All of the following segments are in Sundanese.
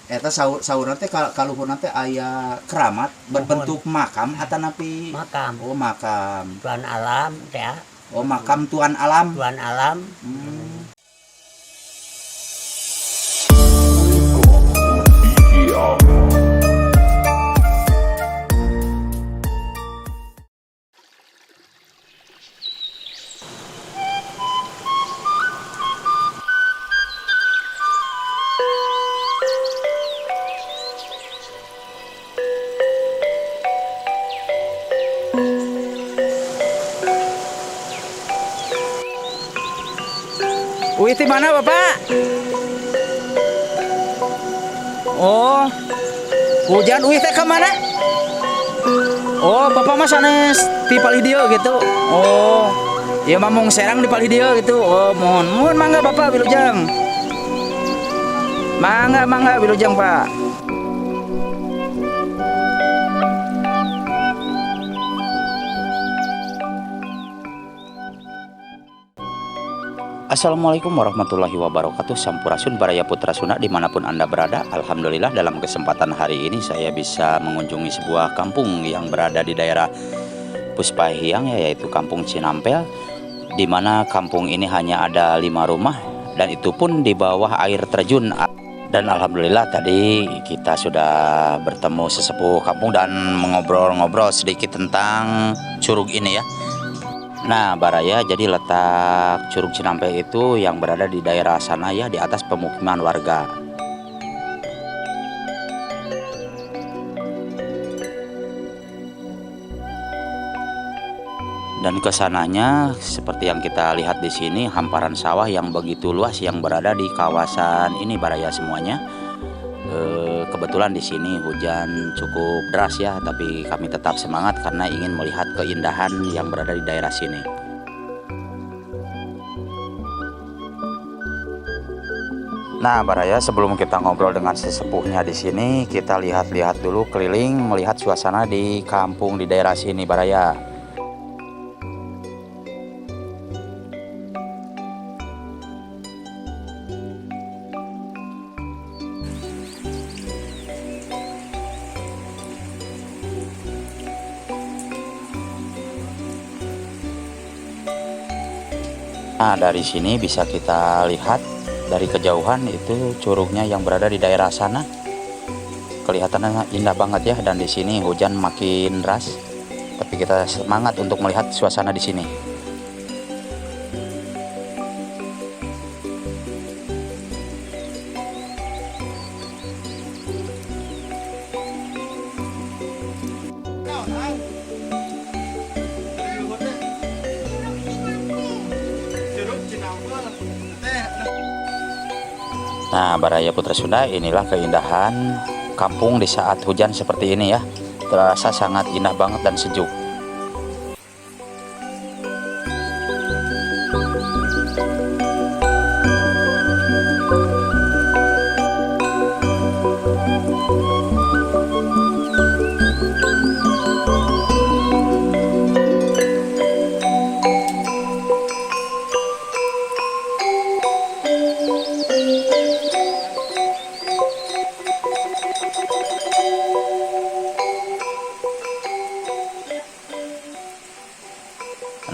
Eta saurna teh kaluhurna teh aya keramat berbentuk makam atanapi makam. Oh, makam. Tuan alam teh. Oh, makam Tuan Alam. Tuan Alam. Wih, di mana Bapak? Oh, hujan. Wih, teh kemana? Oh, Bapak mah sanes di palih dieu gitu. Oh, ya mamung serang di palih dieu gitu. Oh, mohon, mohon mangga Bapak wilujeng. Mangga, mangga wilujeng Pak. Assalamualaikum warahmatullahi wabarakatuh. Sampurasun Baraya Putra Sunda dimanapun Anda berada. Alhamdulillah dalam kesempatan hari ini saya bisa mengunjungi sebuah kampung yang berada di daerah Puspahiang ya, yaitu Kampung Cinampel, di mana kampung ini hanya ada 5 rumah dan itu pun di bawah air terjun. Dan alhamdulillah tadi kita sudah bertemu sesepuh kampung dan mengobrol-ngobrol sedikit tentang curug ini ya. Nah, Baraya, jadi letak Curug Cinampel itu yang berada di daerah sana ya, di atas pemukiman warga. Dan kesananya seperti yang kita lihat di sini, hamparan sawah yang begitu luas yang berada di kawasan ini Baraya semuanya. Kebetulan di sini hujan cukup deras ya, tapi kami tetap semangat karena ingin melihat keindahan yang berada di daerah sini. Nah, Baraya, sebelum kita ngobrol dengan sesepuhnya di sini, kita lihat-lihat dulu keliling melihat suasana di kampung di daerah sini, Baraya. Nah, dari sini bisa kita lihat dari kejauhan itu curugnya yang berada di daerah sana. Kelihatannya indah banget ya, dan di sini hujan makin deras. Tapi kita semangat untuk melihat suasana di sini. Nah, Baraya Putra Sunda, inilah keindahan kampung di saat hujan seperti ini ya. Terasa sangat indah banget dan sejuk.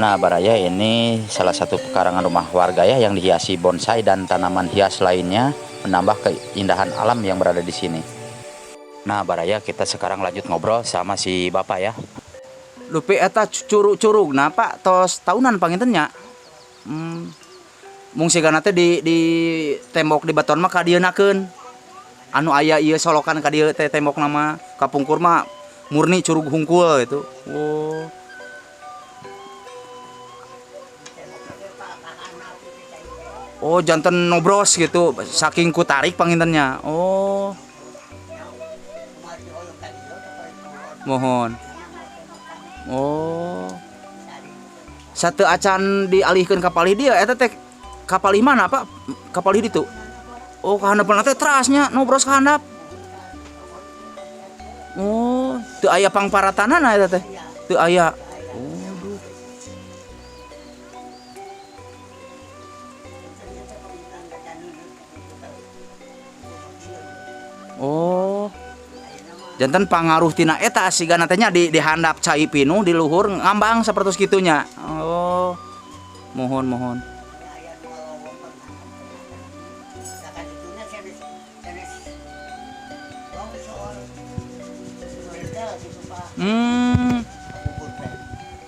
Nah, Baraya, ini salah satu pekarangan rumah warga ya yang dihiasi bonsai dan tanaman hias lainnya, menambah keindahan alam yang berada di sini. Nah, Baraya, kita sekarang lanjut ngobrol sama si bapak ya. Lupi eta curug-curug, nah Pak, tos tahunan panginten nya. Mung sigana teh di tembok di beton mah kadieunakeun. Anu aya ieu solokan ka dieu teh tembok nama kapungkur mah murni curug hungkul gitu. Oh. Oh, janten nobros gitu, saking ku tarik pangintennya. Oh. Mohon. Oh. Satu acan dialihkeun ka palih dieu eta teh ka palih mana, Pak? Ka palih ditu. Oh, ka handapeun teh terasnya nobros ka handap. Oh, teu aya pangparatanana eta teh. Teu aya. Janten pangaruh tina eta sigana teh nya di handap cai pinuh di luhur ngambang sapertos kitu nya. Oh. Mohon mohon. Aya nu lowongan. Nah, kadituna sanes sanes longsor. Mereka gitu, Pak. Kapungkur teh.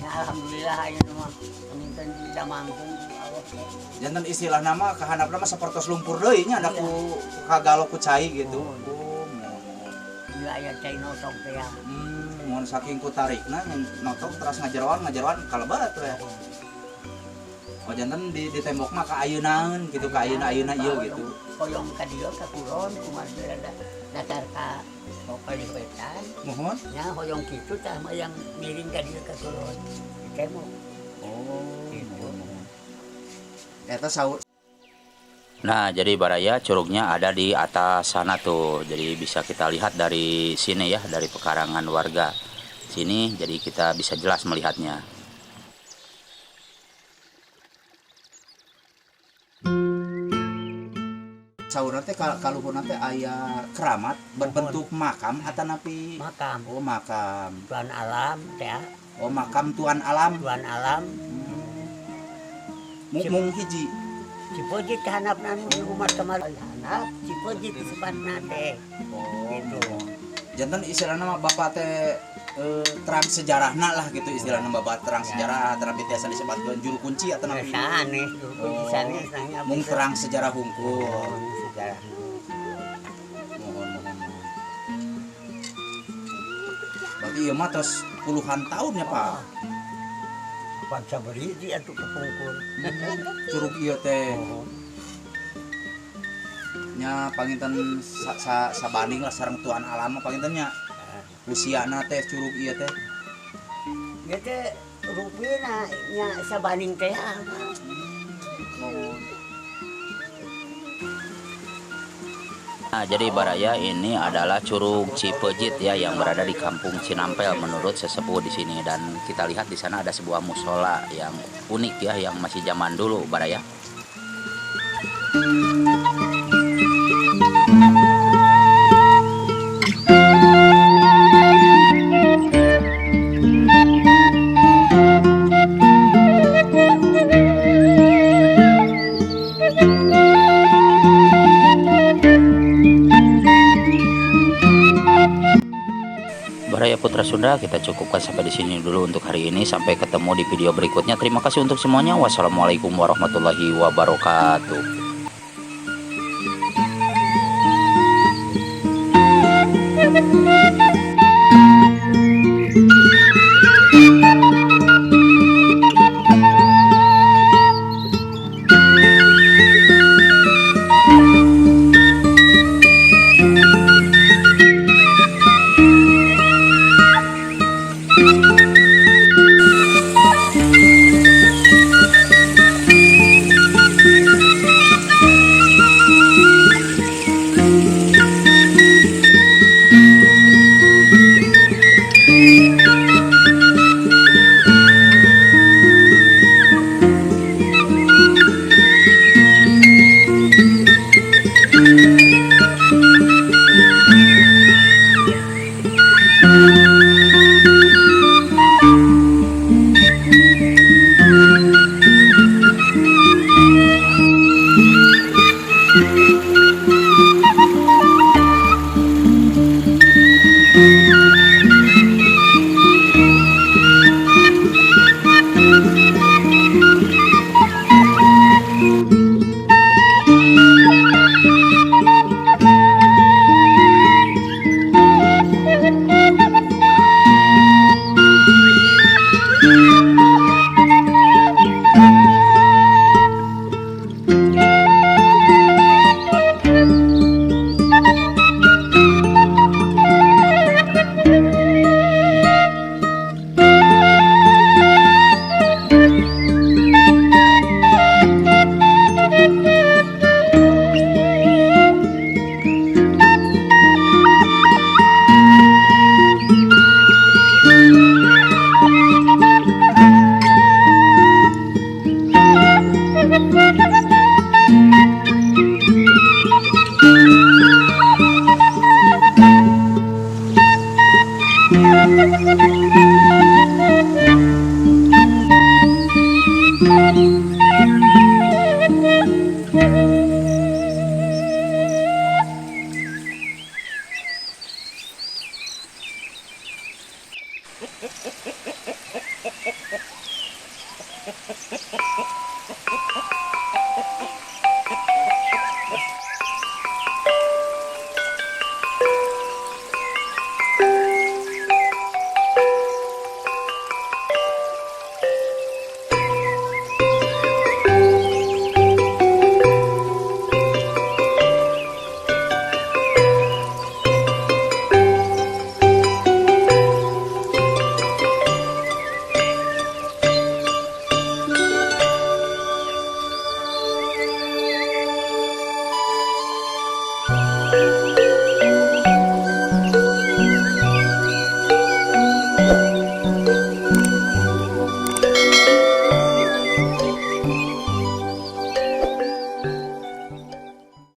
Nah, alhamdulillah ayeuna mah panginten damangkeun ku Allah teh. Janten istilah nama kahandapna mah sapertos lumpur deui nya ada ku kagalok ku cai gitu. Mohon. Oh, mohon mohon. Ieu aya cai notok teh ya. Mohon saking ku tarikna notok teras ngajeroan ngajeroan kalebat we. Oh, janten di tembok mah ka ayeunaeun gitu, ka ayeuna-ayeuna ieu gitu. Hoyong ka dieu ka kulon kumaha rada datar ka palih wetan. Mohon. Nya hoyong kitu tah mah yang miring ka dieu ka kulon. Di tembok. Oh, Gitu. mohon mohon. Eta saur. Nah, jadi baraya curugnya ada di atas sana tuh. Jadi bisa kita lihat dari sini ya, dari pekarangan warga sini. Jadi kita bisa jelas melihatnya. Saurna teh kaluhurna teh aya keramat berbentuk makam atanapi Makam. Oh, makam. Tuan alam teh ya. Oh, makam Tuan Alam. Tuan alam. Mung hiji. Cipeujeut ka handapna nu umat kamari handap, Cipeujeut disebutna teh. Oh, Gitu. Janten istilahna mah bapak teh terang sejarahna lah gitu istilahna bapak terang sejarah terapi tiasa disebutkeun juru kunci atanapi. Sanes, juru kunci Oh. sanes nanya. Mung terang sejarah hungkul. Oh, sejarah. Mohon mohon mohon. Berarti ieu mah tos puluhan tahun ya, Pak. Pan sabari atuh kepungkur. Curug ieu teh. Oh. Nya panginten sabanding lah sareng Tuan Alam mah panginten nya. Usiana teh curug ieu teh. Ieu teh rupina nya sabanding teh ah. Mohon. Nah, jadi baraya ini adalah Curug Cipeujeut ya yang berada di Kampung Cinampel menurut sesepuh di sini, dan kita lihat di sana ada sebuah musola yang unik ya, yang masih zaman dulu baraya. Baraya Putra Sunda, kita cukupkan sampai di sini dulu untuk hari ini. Sampai ketemu di video berikutnya. Terima kasih untuk semuanya. Wassalamualaikum warahmatullahi wabarakatuh.